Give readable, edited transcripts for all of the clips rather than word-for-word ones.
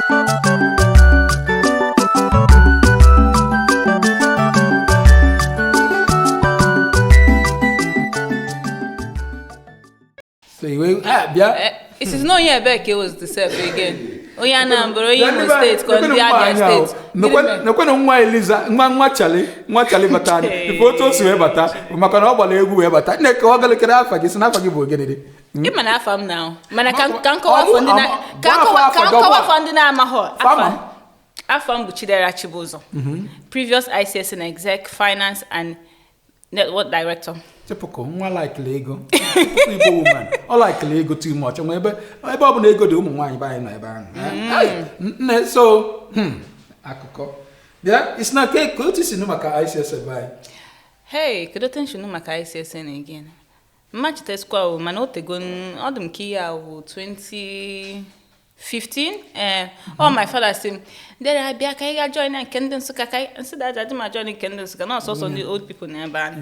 So iwe bịa. It is not onye ebee ka e was the self again. Onye Anambra, onye Imo steeti, ka ndị Abia steeti. Nekwenụ nwa Eliza, nwa Chali, nwa Chali bata. Ife otu o si wee bata maka na ọ gbara egwu wee bata. Nne ka ọ galekere afa gị, si na afa gị bụ ogene dị. Ị ma na afa m na mana ka nkọwa afọ ndị na-amaghọ afa. Afa m bụ Chidera Chibuzor. Previous ICSN Exec, Finance and Network Director. Typical, nwa like ego. Igbo woman. Ọ like ego too much. Nwe ebe ọ bụ na ego dị ụmụ nwaanyị be anyị nọ ebe ahụ. Nne so akụkọ. Bịa, isi na ka otu si nụ maka ICSN be anyị. Hey, kedu tension maka ICSN again? Mma chetakwa o, mana o tego ọ dị m ka ihe a wụ 2015. Oh, my father sị m, Dera bịa ka ị ga join nke ndị Nsụka ka nsị daja dị ma join nke ndị Nsụka na ọsọsọ ndị old people na ebe ahụ.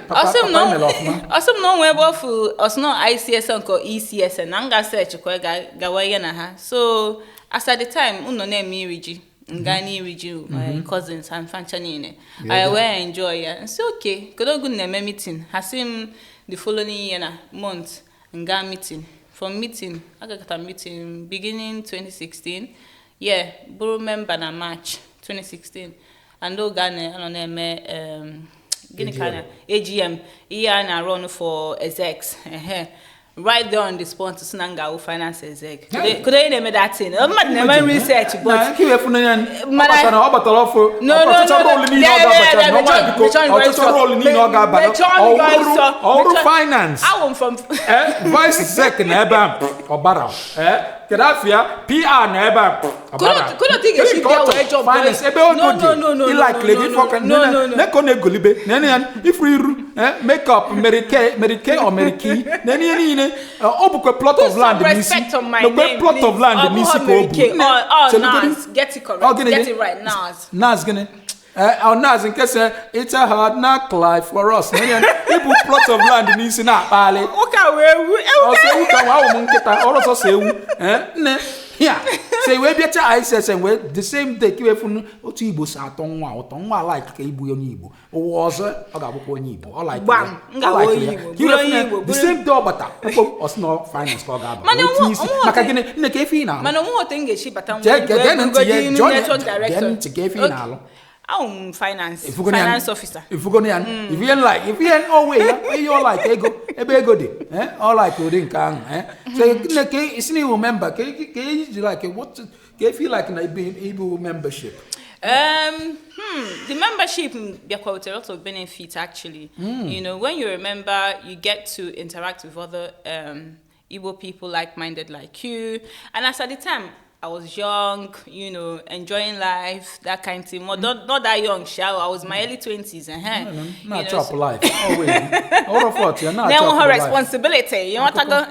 Ọsị m na onwe ebe ọfụ ọsị na ICSN ka ECSN na m ga-search kwa gawa ihe na ha. So as at the time unu na-eme iri ji nga n'iri ji my cousins and fancha niile. I wee enjoy ya. Nsị okay, kedu oge na-eme meeting? Ha sị m the following year na month nga meeting. From meeting, agakọta meeting beginning 2016. Yeah, bụrụ member na March 2016. And oge a nọ na-eme gịnị ka na AGM ihe a na-run for execs. Right there on the spot to sị na nga finance exec. Could I name that thing? Mmadụ na-eme research, but ọ batara ọfụ ọtụtụ role niile ọ ga-abata ọtụtụ role niile ọ ga-abata ọrụ finance. Awụ from vice exec na ebe a ọbara kedu afịa PR na ebe a ọbara finance ebe ọ dị ịlakele gị fọka na ka ọ na-egolibe na ya ifuru iru makeup Mary Kay or Mary Kay na ihe niile ọ bụkwa plot of land n'isi n'okwe plot of land n'isi ka ọ bụ. Get it correct. Get it right, Nas. Nas gịnị? Ọ Nas nke sị it's a hard knock life for us. Ịbụ plot of land n'isi na-akpali. Ụka wee ewu. Ọsọ ewu ka nwa awụ m nkịta ọrụ sọsọ ewu. Nne ya so wee bịacha ICSN wee the same day ka iwefu otu Igbo si atọ nwa ụtọ nwa like ka ịbụ onye Igbo ụwa ọzọ ọ ga-abụkwa onye Igbo ọ like the same day ọ bata ọsị na finance ka ọ ga-aba maka gịnị nne ka efe ị na-alụ mana onwe otu m ga-esi bata nwa ntị ka efe ị na-alụ. Awụ m finance officer. Ifugonu ya ife like ife onwe ya ihe ọ like ego ebe ego dị ọ like ụdị nke ahụ. So nne ka isi na iwu member ka iji like what ka feel like na ibu membership. The membership bịakwa with a lot of benefits actually. You know, when you remember, you get to interact with other Igbo people like-minded like you. And as at the time, I was young, you know, enjoying life, that kind of thing. Well, not that young, shall I was my early 20s. Not chop life. Oh, wait. All of what? You're not chop life. Responsibility. You want to go?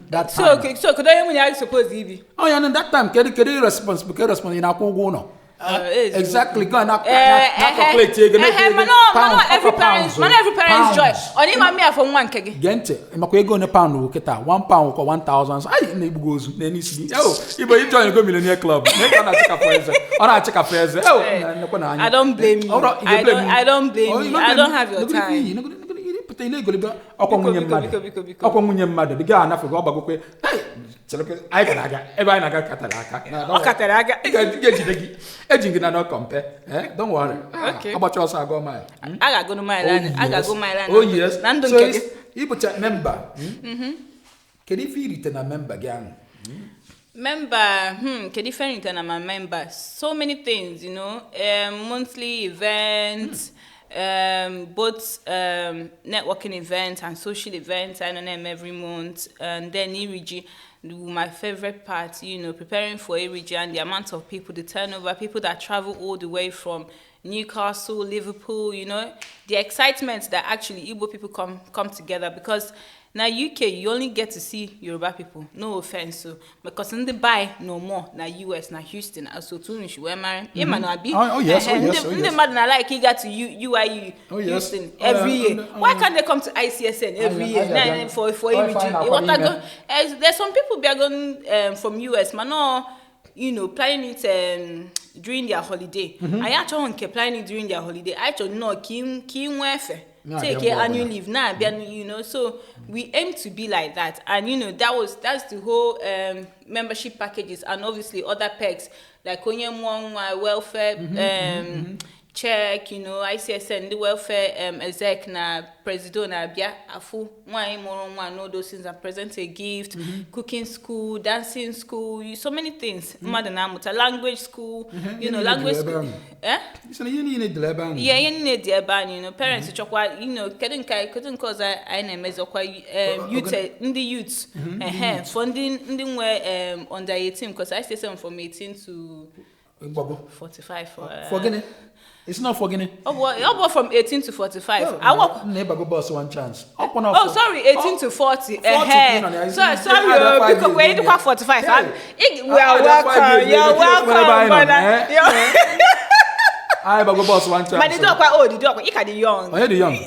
That time. So, could I even suppose be? Oh, yeah, that time, get responsible. Responsible. Exactly. Go and calculate. Mana every parent's joy. Oni mami afọ nwa nke gị. Gente, makwa ego ne pound kịta 1 pound kwa 1000. Ai na-egbugo ozu na n'isi gị. Oh, Igbo you join go Millionaire Club. Na na-achịkafụ eze. Ọ na-achịkafụ eze. Oh, nekwa na anya. I don't blame you. I don't blame you. I don't have your time. Pụta ile egolibe ọkwa nwunye mmadụ. Ọkwa nwunye mmadụ. Dị ga anafego ọ gbagokwe. Anyị ga na-aga ebe anyị na-aga katara aka. Ọ katara aka. Ga-ejide gị. Eji gị na no compare. Don't worry. Agbacha ọsọ agụ mile. A ga-agụ mile. A ga-agụ mile. Oh yes. Na ndụ nke gị. Ịbụcha member. Kedu ife irite na member gị ahụ? Member, kedu ife irite na my member? So many things, you know. Monthly events. Both networking events and social events. I know them every month. And then Iriji, my favorite part, you know, preparing for Iriji and the amount of people, the turnover, people that travel all the way from Newcastle, Liverpool, you know, the excitement that actually Igbo people come together, because Na UK, you only get to see Yoruba people. No offense, so because ndị bi no more na US na Houston, as otu unu si wee mara. Ịma na abi? Oh, yes, oh, Ehe, yes, oh, ndị yes. mmadụ na like ịga to UIU Oh, yes. Houston Oh, every yeah. year. Oh, Why yeah. can't they come to ICSN every yeah, year? yeah, yeah. Na, for Oh, iri ji. fine, akwado Ịghọtago? ime. There's some people bịago from US, mana planning it during their holiday. Anyị achọghị nke planning it during their holiday. Anyị chọrọ nnọọ ka ị nwee efe. Na-abịa Take mgbe annual ọbụla. leave na-abịa, so we aim to be like that. And that's the whole membership packages and obviously other perks like onye mụọ nwa welfare check, ICSN, the welfare exec na presido na-abịa afụ nwaanyị mụrụ nwa and all those things and present a gift, cooking school, dancing school, so many things. Mmadụ na-amụta language school, Ihe niile language dị ebe school. ahụ. Eh? Isi na ihe niile dị ebe ahụ. Yeah, ihe niile dị ebe ahụ, parents chọkwa, kedu nke ọzọ anyị na-emezọkwa, youth, ndị youth, ehe, for ndị nwe under 18, because I say from 18 to Mgbago. 45. For gịnị? It's not for gịnị? Ọ bụ from 18 to 45. Oh, Awọ- na ịbago bọs one chance. Ọ kwa na Oh, sorry, 18 to 40. 40 ka ị nọ na ya. So, sorry, Add oh, five biko, years wee n'ime dịkwa ya. 45. Hey. We are Add five welcome. years You're n'ime ya. welcome, Ebe anyị nọ, brother. eh? Anyị bago bọs one chance. But the dog old, the dog, you can be young. Onye dị young?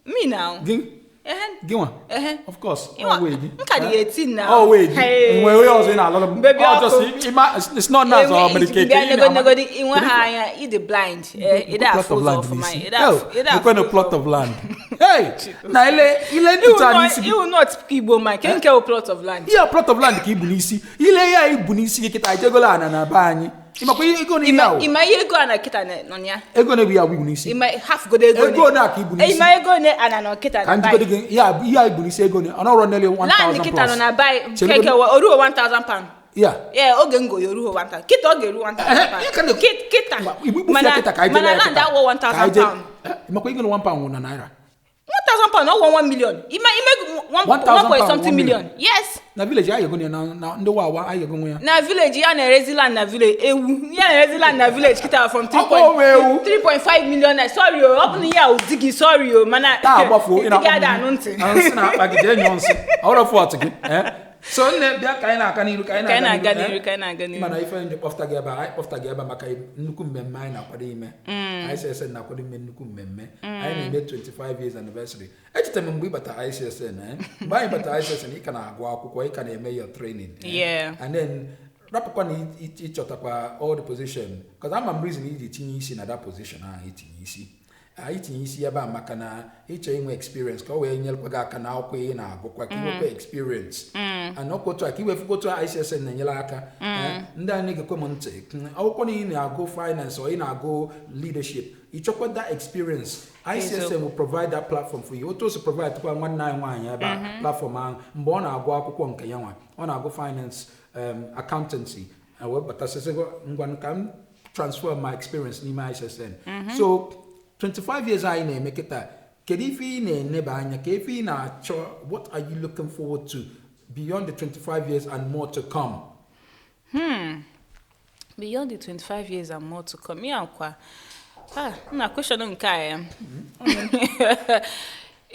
Me now. Gị? Ehe. Gị nwa? Ehe. Of course. Ịnwa- Ọ wee gị. m ka dị 18 now. Ọ wee gị. Hey. Nwere onye ọzọ ị na-alụrụ m. Baby, Ọ ọkụ. just, it's not nice or medicated. Bịa negodi inwe ha anya, ị dị blind. Ị da Plot afụ of ụzọ land ọfụma. n'isi. Ị da afụ- Oh, ị da afụ nekwenụ ụzọ. plot of land. Hey, na ile ntutu a n'isi gị. Iwu not Igbo man, ke nke wụ plot of land. Ihe plot of land ka ibu n'isi. Ile ya ibu n'isi gị kịta ijegolo ana na be anyị. Ị makwa ihe ego na ihe ahụ? Ịma ihe ego a na kịta nọ ya? Ego na-ebu ya bụ ibu n'isi. Ịma half godo ego Ego na ka ibu n'isi. Ịma ego ne ana nọ kịta Ka na njikọta buy. gị, ihe a ibu n'isi ego na ọ nọrọ nearly 1000 Land kịta nọ plus. na buy Chere nke godo. oruo 1000 pound. Yeah. Yeah, oge ngo ya oruo 1000. Kịta ọ ga-eru 1000 pound. Ihe ka na- Kịta. Igbu ikpufu ya kịta ka anyị jele Mana ya land kịta. awọ Ka 1000 anyị jee- pound. Ị makwa ego na 1 pound nwụ na naira. 1000 pound ọwọ 1 million. Ime 1,000 one point pound, something 1 million. million. Yes. Na village anyị ego na na ndị wawa anyị ego nwe ya. Na village ya na-erezi land na village ewu ya na-erezi land na village kịta from Ọ bụ onwe ewu. 3.5 million naira. Sorry o, ọ bụ na ihe a ụdị gị, sorry o, mana Taa agbafuo, ị di na-akpọ gị m. ada anụ ntị. Na nsị na-akpa gị, jee nyụọ nsị. Ọ bụrụ fọt gị, eh? So nne, bịa ka anyị na-aga n'iru, ka anyị Ka anyị na-aga na-aga n'iru, n'iru, eh? ka anyị na-aga n'iru. Mana ife ndị kpọfụta gị ebe a, anyị kpọfụta gị ebe a maka nnukwu mmemme anyị na-akwado ime. ICSN na-akwado ime nnukwu mmemme. Anyị na-eme 25 years anniversary. Echetara m mgbe ị bata ICSN, eh? Mgbe anyị bata ICSN, ị ka na-agụ akwụkwọ, ị ka na-eme your training, eh? And then rapụkwa na ịchọtakwa all the position, because ama m reason iji tinye isi na that position ahụ itinye isi. Anyị tinye isi ebe a maka na ịchọ inwe experience ka ọ wee nyerekwa gị aka na akwụkwọ ị na-agụkwa ka inwekwa experience. And ọkwa otu a ka iwefukwa otu a ICSN na-enyere aka. Ndị a na-egekwe m ntị, akwụkwọ na ị na-agụ finance or ị na-agụ leadership, ịchọkwa that experience, ICSN will provide that platform for you. Otu o si provide kwa nwanne anyị nwaanyị ebe a platform ahụ mgbe ọ na-agụ akwụkwọ nke ya nwa, ọ na-agụ finance, accountancy, wee batasịsịgo ngwa ka m transfer my experience n'ime ICSN. So 25 years anyị na-eme kịta, kedu ife ị na-eneba anya, ka ife ị na-achọ, what are you looking forward to beyond the 25 years and more to come? Beyond the 25 years and more to come. Ya nkwa. Na question nke a ya.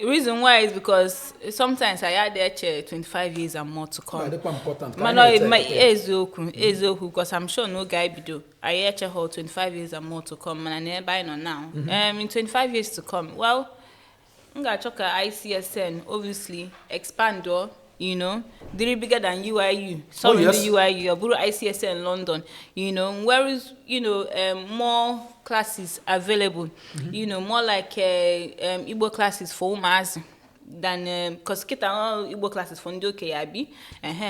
Reason why is because sometimes I had eche 25 years and more to come. Ọ dịkwa important ka Mana anyị na-eche eche. eziokwu, because I'm sure n'oge anyị bido anyị echeghọ 25 years and more to come, mana n'ebe anyị nọ now, in 25 years to come, well, m ga-achọ ka ICSN obviously expand or dịrị bigger than UIU. Sorry, Oh, yes. the UIU, ọ bụrụ ICSN London, where is, more classes available, more like Igbo classes for ụmụazị than because kịta all Igbo classes for ndị okenye abi,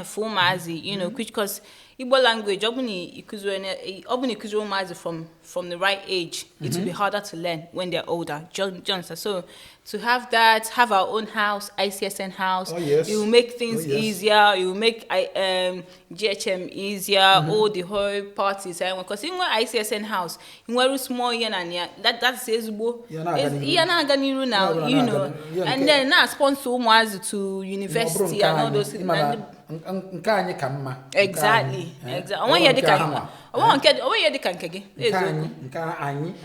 for ụmụazị, which cause Igbo language, ọ bụ na ịkụziri ụmụazị from the right age, it will be harder to learn when they're older. John, so to have that, have our own house, ICSN house, Oh, yes. it will make things Oh, yes. easier. It will make GHM easier. All the whole parties, because in ICSN house, in where small yen and ya, that's ezigbo. Ihe na-aga n'iru. Ihe na-aga n'iru now, Ihe ọbụla you na-aga know. n'iru. Ihe And nke- then now sponsor ụmụazị to Ọ bụrụ university nke and all anyị, those things. ịma na And nke anyị ka mma. Nke Exactly, anyị, eh? exactly. Ọ bụrụ Onwe ihe nke dịka ha nwa. Onwe ihe dịka nke gị. Nke Eziokwu. anyị, nke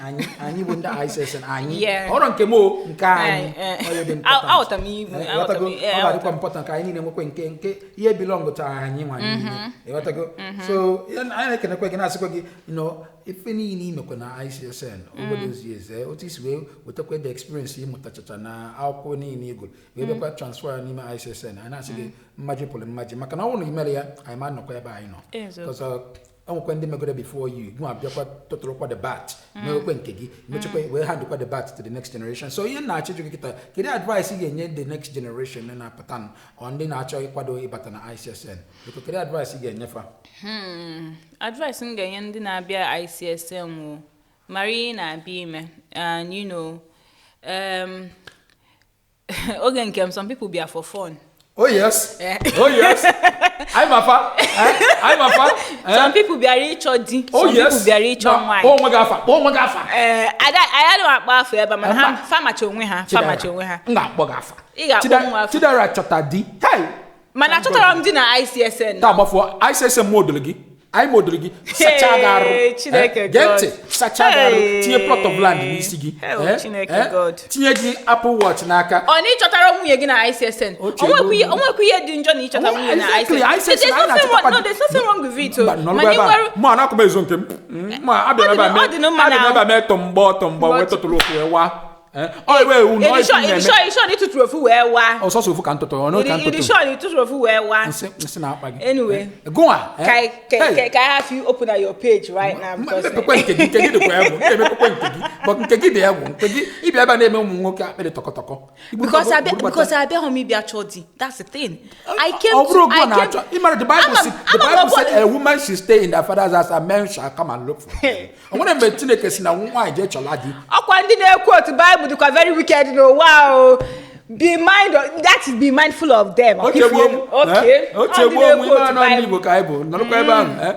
anyị, anyị bụ ndị ICSN anyị. Yeah. Ọrụ nke m o, nke anyị. Eh, eh. Ọ ya dị important. Aghọtara m ibu, Eh, aghọtara m ịghọtago? eh, Ọ ga-adịkwa aghọtara m. important ka anyị niile nwekwe nke ihe belong to anyị nwa niile. Ịghọtago? So anyị na-ekenekwe gị, na-asịkwa gị, ife niile imekwe na ICSN over those years, otu isi wee wetakwa the experience ịmụtachacha na akwụkwọ niile ị gụrụ wee bịakwa transfer ya n'ime ICSN, anyị na-asị gị mmaji pụrụ mmaji, maka na ọ bụrụ na i mere ya, anyị ma nọkwa ebe anyị nọ. Eziokwu. Because, o nwekwa ndị megoro before you, gị abịakwa tụtụrụkwa the bat, mewekwe nke gị, mechakwa wee handkwa the bat to the next generation. So ihe na-achọ ịjụ gị kịta, kedu advice ị ga-enye the next generation na-apụta ọ ndị na-achọ ịkwado ịbata na ICSN? Biko, kedu advice ị ga-enyefa? Advice m ga-enye ndị na-abịa ICSN wụ, mara ihe ị na-abịa ime. And oge nke m, some people bịa for fun. Oh yes. Eh. Oh yes. I'm a fa. I'm a fa. Some people bịara ịchọ di. Oh Some yes. people bịara ịchọ Na, nwaanyị. kpọọ onwe gị afa. Kpọọ onwe gị afa. Ee, ada anyị adịghị akpọ afọ ebe a, mana ha Mba. fa macha onwe ha, fa macha onwe ha. M ga-akpọ gị afa. Ị ga-akpọ m afa. Chidera chọta di. Hey. Mana achọtara m di na ICSN. Taa gbafuo ICSN model gị. Anyị model gị. Sachaa gị arụ. Hey, Chineke Gee God. ntị. Sachaa gị arụ. Hey. Tinye plot of land n'isi gị. Hey, Chineke God. Tinye gị Apple Watch n'aka. Ọ na ịchọtara nwunye gị na ICSN. Oche O nwekwa ihe dị njọ na ịchọta nwunye na Exactly, ICSN. ICSN, There's anyị nothing wrong, na-achọtakwa no, there's nothing wrong with it. Mba, O. nọrọ Mana ebe a. ị nwere Mụ anakụ m ezo nke m. Mụ abịa ebe a Ọ mee dị mma abịa na- ebe a mee tọmgbọ tọmgbọ wee But- tụtụrụ ofu wee waa. Ọ iwe ewu na ọ Ịdị ife sure, m ịdị na-eme. sure, ịdị sure na ịtụtụrụ ofu wee waa. Ọsọsọ ofu ka ntụtụ, ọ n'otu ka Ịdị ntụtụ. sure na ịtụtụrụ ofu wee waa. Nsị na-akpa gị. Anyway. Gụnwa. Ka I ka I have you open at your page right now because Mepekwe nke gị, nke gị dịkwa egwu. M ga-emepekwe nke gị. But nke gị dị egwu. Nke gị, ịbịa ebe a na-eme ụmụ nwoke akpịrị tọkọtọkọ. Because I because I bịa home ịbịa chọọ di. That's the thing. I came Ọ bụrụ to ogu I a na-achọ. came Ị mara the Bible Ama m- said, the ama m Bible ọbụ- said a woman should stay in their father's house and men shall come and look for them. O nwere mgbe Chineke si na nwaanyị jee chọla di. Ọkwa ndị na-ekwu otu Bible dịkwa very wicked n'ụwa o. Be mind that is be mindful of them. Ochegbuo m. Okay. Eh? Ochegbuo m Ọ ndị ime na-ekwu otu anọ ndị Bible. Igbo ka anyị bụ. Nọrọkwa ebe ahụ. Eh?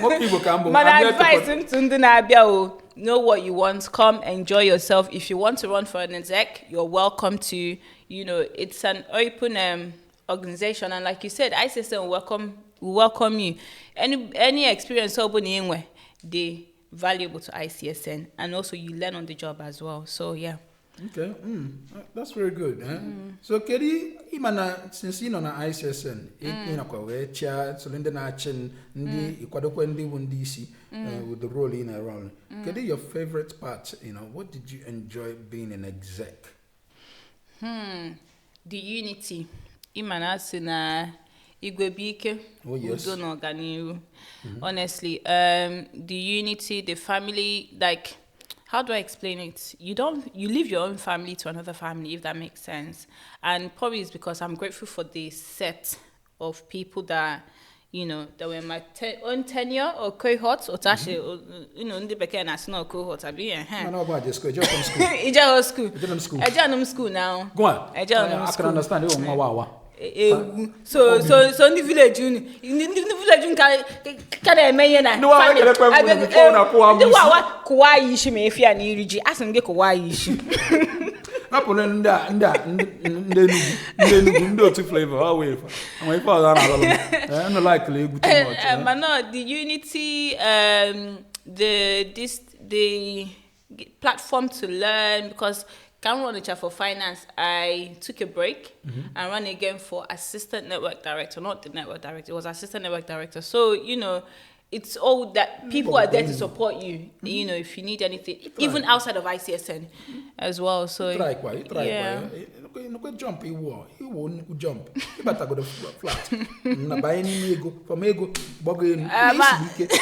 Nwoke Igbo ka m bụ. Mana Abịa advice tụkọ- m to ndị na-abịa o, know what you want, come enjoy yourself. If you want to run for an exec, you're welcome to. It's an open organization, and like you said, ICSN will welcome you. Any experience ọ bụla ị nwe dị valuable to ICSN, and also you learn on the job as well. So yeah. Okay, that's very good. Eh? So kedu ịma na since ị nọ na ICSN, ị nọkwa wee chịa soro ndị na-achị ndị ịkwadokwe ndị bụ ndị isi, with the role ị na-arụ. Kedu your favorite part? What did you enjoy being an exec? The unity. Ịma na asị na igwe bụ ike, Oh, yes. udo na ọganihu. Honestly, the unity, the family, like, how do I explain it? You don't, you leave your own family to another family, if that makes sense. And probably it's because I'm grateful for the set of people that were my own tenure or cohort, or actually, ndị bekee na-asị na cohort, abi, eh. Mana ọ bụ aje school, ejero m school. Ijero school. Ejero m school. Ejero m school now. Go on. Ejero m I can school. understand. Ịwụ nwa wa awa. Egwu. So ndị village unu, ndị village unu ka na-eme ihe na Ndị wawa family. ekelekwe m unu before unu akụwa m Ndị isi. wawa kụwa ya isi ma efi ya na iri ji. Asị m gị kụwa ya isi. Rapụrụ ndị a, ndị a, ndị Enugu, ndị Enugu, ndị otu Flavour, ọ wee ife. Onwe ife ọzọ a na-alụ m. Unu like egwu too much, eh. But no, the unity, the platform to learn, because Cameron Onitsha for finance, I took a break and ran again for assistant network director, not the network director, it was assistant network director. So, it's all that people are there to support you, if you need anything, even outside of ICSN as well. So, Try kwa, you try yeah. kwa. Nnukwu jump iwu, iwu nnukwu jump. Ịbatagodo flat. Na banye n'ime ego, from ego gbago elu. Isi ike.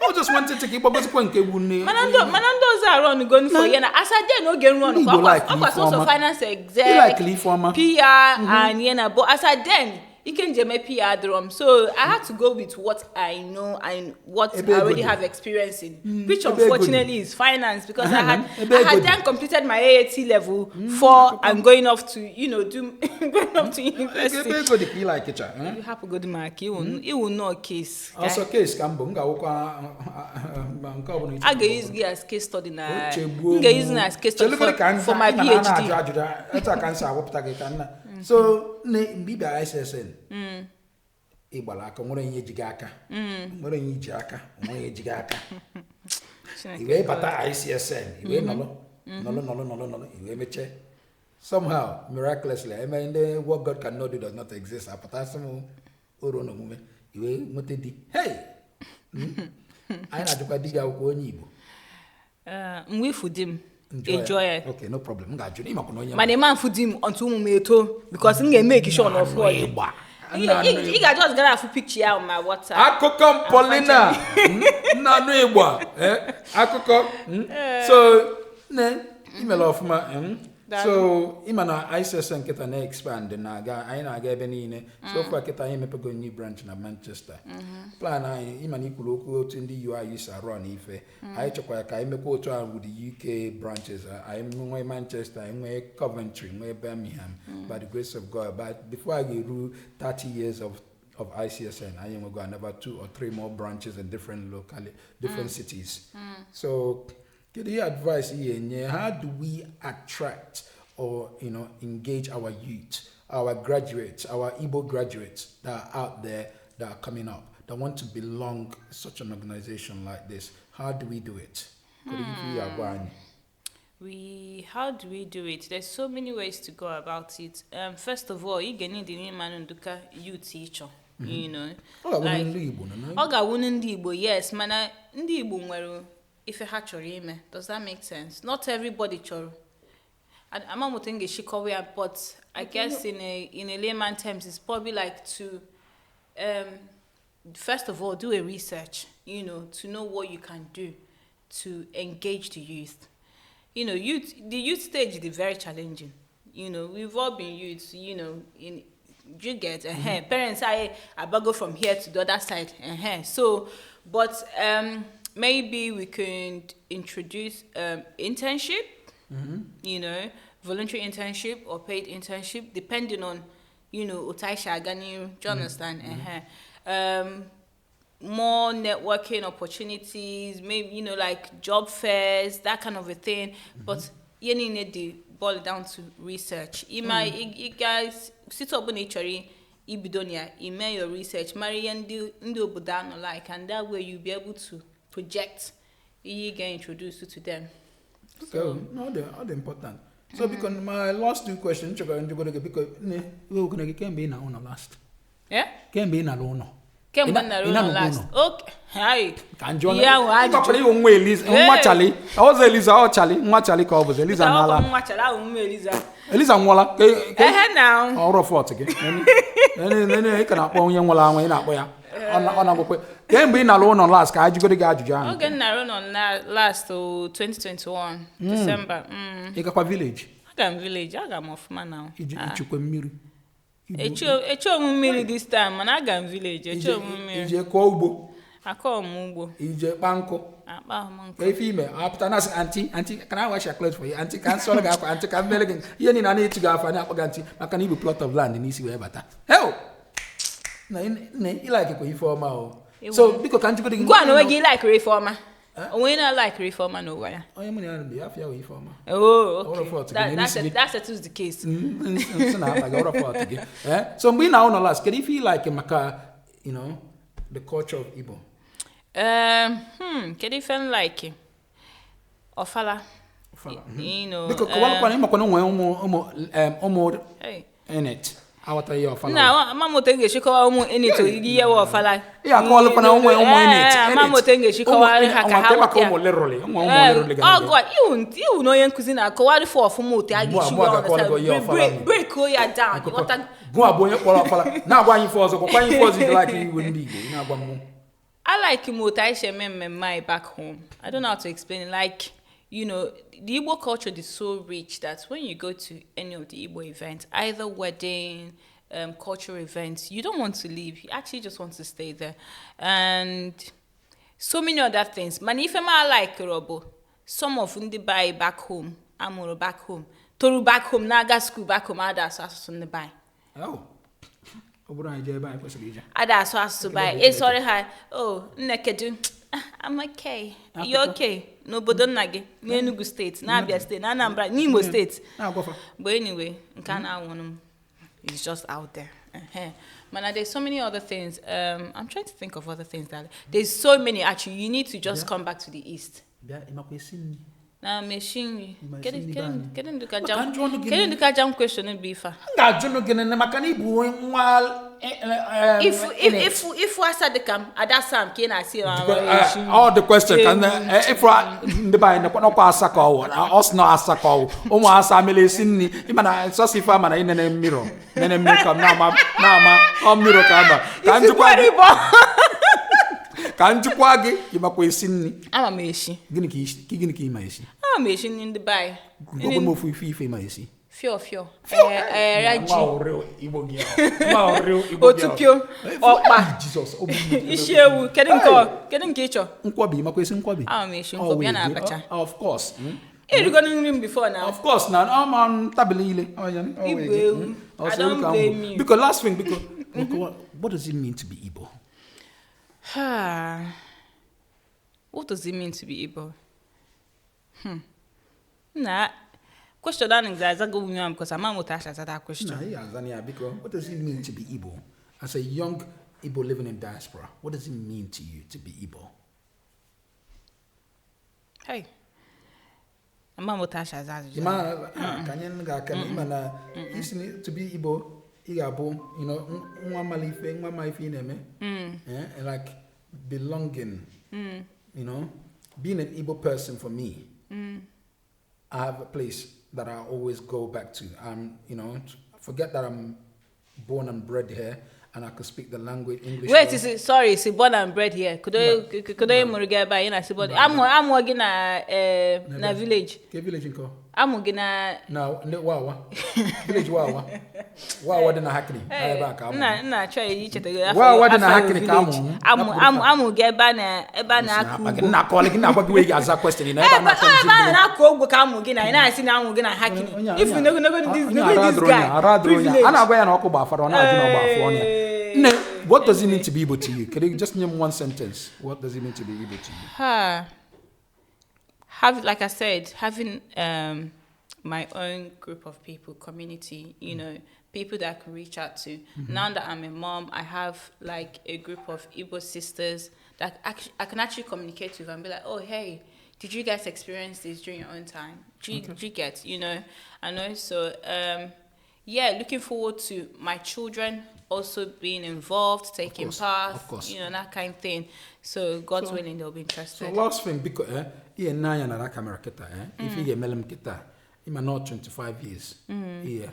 I just wanted to keep gbagozikwa nke egwu nne. Mana ndị ọzọ arụ ọnụ go for ya na asa dị n'oge nrụ ọnụ Ndị kwa Igbo like ọkwa ife sọsọ ọma. finance exec, Ị like ife ọma. PR and ya na, but as I then ike njem PR drum, so I had to go with what I know and what Ebe I already ego dị. have experience in, which ebe ego dị. unfortunately is finance, because Ebe I ego had dị. then completed my AAT level 4 and going off to, you know, do going off to university. Ebe ego dị ka ị like cha, eh? You hapụ go maka iwu nọ case. Ọsọ case ka mbụ, m ga-awụkwa nke ọbụla ị A chọrọ. ga-use gị as case study na Ochegbuo m ga-use m. na as case study Chelugoro ka for my ịma na a PhD. na-ajụ ajụjụ, etu a ka m si awụpụta gị ka nna. So, nne, mgbe ị bịara ICSN, Ịgbara aka, nwere ihe ji gị aka, nwere ihe iji aka, nwere ihe ji gị aka. Chineke. I wee bata ICSN, i wee nọlụ nọlụ nọlụ nọlụ nọlụ, i wee mechie. Somehow, miraculously, eme ndị what God cannot do does not exist apụtasị m oruo n'omume, i wee nweta di. Hey! Anyị na-ajụkwa di gị akwụkwọ onye Igbo. Mgbe ifu di m, Njụọ. Ị jụọ ya. Okay, no problem, m ga-ajụ ịmakwa na onye Mana ịma mfu di m until ụmụ m eto, because m ga-emeki sure na ọfụ ọdị. ịgba. Ị ga just gara afụ picture ya on my WhatsApp. Akụkọ m, Paulina nna anụ ịgba, akụkọ. So nne, imere ọfụma. So ịma na ICSN nkịta na-expand, na-aga, anyị na-aga ebe niile. So far kịta, anyị emepego new branch na Manchester. Plan anyị, ịma na ikwuru okwu otu ndị UI si arụ n'ife anyị chọkwara ka anyị mekwa otu ahụ with the UK branches. Anyị nwee Manchester, anyị nwee Coventry, nwee Birmingham, by the grace of God. But before I ga-eru 30 years of ICSN, anyị enwego another two or three more branches in different locally, different cities. So kedu ihe advice ị ga-enye? How do we attract or engage our youth, our graduates, our Igbo graduates that are out there, that are coming up, that want to belong such an organization like this? How do we do it? Kedu ife ị ga-agwa anyị? We How do we do it? There's so many ways to go about it. First of all, ị ga-need ịmanụ nduka youth ịchọ. Ọ ga-abụ Like, ndị Igbo nọ na ọ ga-awụ ndị Igbo, yes, mana ndị Igbo nwere ife ha chọrọ ime. Does that make sense? Not everybody chọrọ. Ama m otu m ga-esi kọwa ya, but I guess in a layman terms, it's probably like to first of all do a research, to know what you can do to engage the youth. Youth the youth stage is very challenging. We've all been youths, in you get parents I go from here to the other side. So, but maybe we could introduce internship, voluntary internship or paid internship, depending on, otu anyị si aga n'iru. Do you understand? More networking opportunities, maybe, like job fairs, that kind of a thing. But you need to boil it down to research. Ima, you guys, sit up when chọrọ ibido na ya, ime your research, mara ihe ndị obodo anọ like, and that way you'll be able to project ihe ị ga-introduce to them. Okay, no, ọ dị important. So biko, my last two questions chọrọ njụgoro gị, biko, nne, iwe okene gị, kemgbe ị na ụlọ last? Yeah? Kemgbe ị nara ụlọ? Kemgbe m nara Ị ụlọ na-anọkwa last? ụlọ? Okay. Hi. Ka njụọ. Ihe ahụ ajụjụ. Ịgbakwara iwu nwa Eliza, nwa Chali. Ọzọ Eliza, ọ Chali, nwa Chali ka ọ bụzi. Eliza n'ala. Nwa Chali ahụ, nwa Eliza. Eliza nwụọla. Ehe na. Ọrụ fọt gị. Nene, nene, ị ka na-akpọ onye nwụrụ anwụ, ị na-akpọ ya. Ọ na-agwakwa. Kemgbe ị nara ụlọ last, ka a jụgoro gị ajụjụ ahụ. Oge m nara ụlọ last o 2021 December. Ị gakwa village? Aga m village, aga m ọfụma na. Iji ichukwa mmiri? Echi m mmiri this time, mana aga m village, echi m mmiri. Ije kụọ ugbo? Akọ m ugbo. Ije kpa nkụ? Akpa m nkụ. Ka ife ime apụta na asị, "Aunty, aunty, can I wash your clothes for you? Aunty, ka m sọrọ gị akwa? Aunty, ka m mere gị ihe niile." A na-etu gị afọ, a na-akpọ gị aunty, maka na ibu plot of land n'isi wee bata. Heo na nne, ịlakekwa ife ọma o. So biko, ka njikọta gị. Gwa na onwe gị, likere ife ọma. Onwe na likere ife ọma n'ụwa ya. Onye mụ na ya bi, afịa wụ ife ọma. Oh, Ọrụ okay. fọt gị, That, na that, n'isi gị. that settles the case. Nsị na-akpa gị, ọrụ fọt gị. So mgbe ị na-ụlọ last, kedu ife ị like maka the culture of Igbo? Kedu ife m like? Ọfala. Ọfala. You know, Biko kọwalụkwana, ịmakwana nwee ụmụ hey. enet aghọtara ihe ọfala. Nna, ama m otu m ga-esi kọwaa ụmụ enit ihe wụ ọfala. Ị akọwalụkwana ụmụ enit. Ee, ama m otu m ga-esi kọwaa ha ka ha maka ghọta ya. ụmụ leroli, ụmụ leroli ga Ọgụ a, iwu na onye nkụzi na-akọwarị fụ ọfụma otu a ga-esi Mụ a ga-akọwalụ gị ihe ọfala bụ. Break ya down. Ghọta? Gụa bụ onye kpọrọ ọfala, na-agwa anyị ife ọzọ, gwakwa anyị ife ọzọ iji like iwe ndị Igbo, ị na-agwa m. I like m otu anyị si eme mmemme anyị back home. I don't know how to explain it. Like, the Igbo culture is so rich that when you go to any of the Igbo events, either wedding, cultural events, you don't want to leave. You actually just want to stay there. And so many other things. Mana ife m like bụ some of ndị be anyị back home, amụrụ back home, toru back home, na-aga school back home, ada asụ asụsụ ndị be anyị. Oh. Ọ bụrụ anyị jee ebe anyị kwesịrị ije. Ada asụ asụsụ be anyị. Ịsọrị ha, "Oh, nne, kedu?" "I'm okay." "You okay?" N'obodo nna gị, n'Enugu Steeti, n'Abia Steeti, na Anambra, n'Imo Steeti. Na-agwafa. But anyway, nke a na-anwụrụ m is just out there. Ehe. Mana there's so many other things. I'm trying to think of other things that there's so many actually. You need to just come back to the East. Bịa, ịmakwa esi nri? Na machine. Ma Kedu esi nri be kedu anyị. kedu ndị ka Maka jam njụ ọnụ gị kedu ndị ka jam question bụ ife a? M ga-ajụ gị nene maka na ịbụ nwa If if if if asa dị ka m ada Sam ka ị na-asị ma All the question ka ịfụ ndị be anyị nọkwa asa ka ọwụ ọ sị na asa ka ọwụ ụmụ asa amịla esi nri ịma na sọsọ ife ama na ịnene mmiri nene mmiri ka m na-ama na-ama ọ mmiri ka ama ka njikwa gị ka njikwa gị ịmakwa esi nri. Ama m esi. Gịnị ka gịnị ka ị ma esi? Ama m esi nri ndị be anyị. Gwagwa m ofu ife ife ị ma esi. Fio fio. Fio. Era ji. Nwa ọrịọ Igbo gị ahụ. Nwa ọrịọ Igbo gị ahụ. Otupio, ọkpa. Jizọs, o gburu m. Isi ewu, kedu nke kedu nke ị chọ? Nkwobi, ịmakwa esi nkwobi? Ama m esi nkwobi, ya na abacha. Of course. Erigo nri m before now. Of course na ọ ma ntabili ile. Ọ ya, ọ wee Igbo gị. ewu. Ọ I sị don't ewu ka m blame bụ. you. Biko, last thing, biko. What does it mean to be Igbo? What does it mean to be Igbo? Nah. Question that is azago nwunye because ama m otu a si aza that question. Nah, yeah, Azania, biko. What does it mean to be Igbo? As a young Igbo living in diaspora, what does it mean to you to be Igbo? Hey. Ama m otu a si aza ajụjụ. Ịma ka anyị ga-aka na ịma na isi na to be Igbo, ị ga-abụ, you know, nwa mara ife, nwa ma ife ị na-eme. And like belonging, you know, being an Igbo person for me, I have a place that I always go back to. You know, forget that I'm born and bred here and I could speak the language, English. Wait, well. is it, sorry, is it born and bred here? Could I mụrụ ebe a ị na-asị born? Amụ gị na na village. Ke village nkọ? Amụ gị na Na ndị Wawa. Village Wawa. Wawa dị na Hackney. Na ebe a ka amụ. Nna nna achọ icheta gị afọ Wawa dị na afọ Hackney ka amụ. village. Amụ amụ amụ gị ebe a na ebe a na-akọ ugbo. Nna akọọlị gị na-agwa gị wee ga-aza question na ebe a Ebe na-akọ ebe a ndị na-akọ ugbo ka amụ gị na ị na-asị na amụ gị na Hackney. If you know know this Onye know ara this dụrụ guy. onye, ara dụrụ onye. A Privilege. na-agwa ya na ọkụ gba afara, ọ na-ajụ na ọ gba afọ ọnụ ya. Nne, what does it mean to be Igbo to you? Can you just name one sentence? What does it mean to be Igbo to you? Have, like I said, having my own group of people, community, you know, people that I can reach out to. Now that I'm a mom, I have like a group of Igbo sisters that I can actually communicate with and be like, oh, hey, did you guys experience this during your own time? Do you get, you know, I know. So, yeah, looking forward to my children also being involved, taking part, of course. you know, that kind of thing. So God's willing, they'll be interested. So last thing, because ihe nne na that camera kita, if you get melem kita, ima not 25 years, yeah,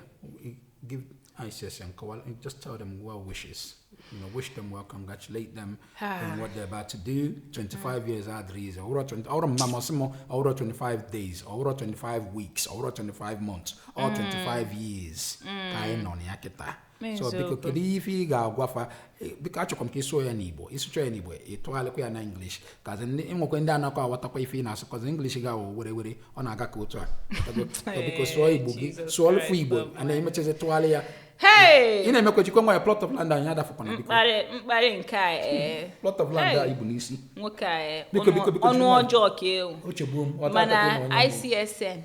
give ICSN and just tell them well wishes. You know, wish them well, congratulate them on what they're about to do. 25 years adriza, or 25 days, or 25 weeks, or 25 months, or 25 years. So biko kedu ife ị ga-agwafa biko achọkwa m ka ịsụọ ya n'Igbo ịsụchọ ya n'Igbo ịtụgharịkwa ya na English kazi enwekwa ndị anakọ aghọtakwa ife ị na-asụ kazi English ga-awụ were were ọ na-aga ka otu a biko sụọ Igbo gị sụọ olufu Igbo a na-emechazi tụgharị ya. Hey! Ị na-emekwa chikwa nwa ya plot of land anyị adafụkwana biko. Mkparị nke a plot of land a Igbo n'isi. Nwoke a biko biko biko ọnụ ọjọọ ka ewu. O chegbuo m mana ICSN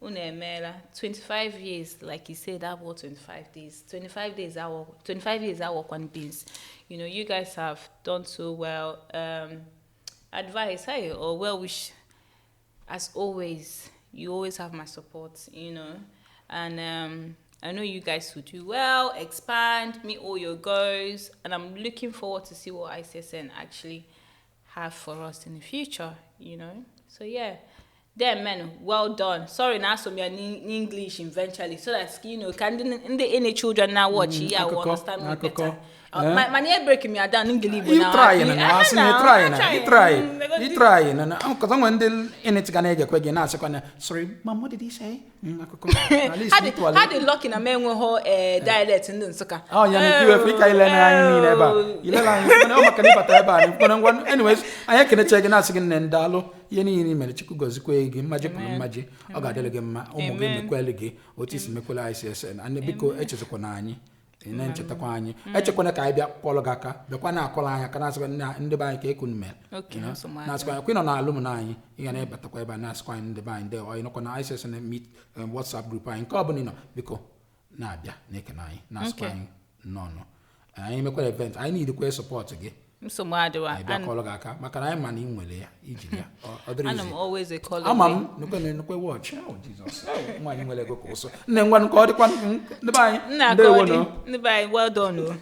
unu emeela 25 years, like you said, that was 25 days. 25 days I 25 years I work on beans. You know, you guys have done so well. Advice, hey, or well wish, as always, you always have my support, you know. And I know you guys will do well, expand, meet all your goals, and I'm looking forward to see what ICSN actually have for us in the future, you know. So yeah. Then, man, well done. Sorry, now some in English eventually, so that you know, can the any children now watch? Yeah, will understand me better. My name breaking me down English. You try, you try, you try, because I'm when the anything can get quick now. Sorry, mom, what did he say? How the luck in a man with her dialect in Nsukka? Oh, yeah, you Africa, you learn. Anyways, I can check and ask again and dalo. Ihe niile mere Chukwu gọzikwa gị mmaji pụrụ mmaji ọ ga-adịrị gị mma ụmụ gị mekwele gị otu isi mekwele ICSN and biko echezikwana anyị na-echetakwa anyị echekwana ka anyị bịa kpọrọ gị aka bịakwa na-akọrọ anyị aka na-asịkwa ndị be anyị ka ekunu mere na-asịkwa anyị kwa ị nọ na alụm na anyị ị ga na-ebatakwa ebe a na-asịkwa anyị ndị be anyị ndị ọ nọkwa na ICSN meet WhatsApp group anyị nke ọ bụla ị nọ biko na-abịa na-ekene anyị na-asịkwa anyị nnọọ. Anyị mekwara event, anyị niidekwa support gị. Nsogbu adịwa. Anyị bịa kọrọ gị aka, maka na anyị ma na ị nwere ya ijiri ya. Ọ dịrị Ana m izi. always a call Ama away. m nnukwu nnukwu watch. Oh Jesus. Oh, nwaanyị nwere ego ka ụsụ. Nne, ngwa, nke ọ dịkwa, ndị be anyị. Nna, ka Ndewo ọ dị. nọ. Ndị be anyị, well done o.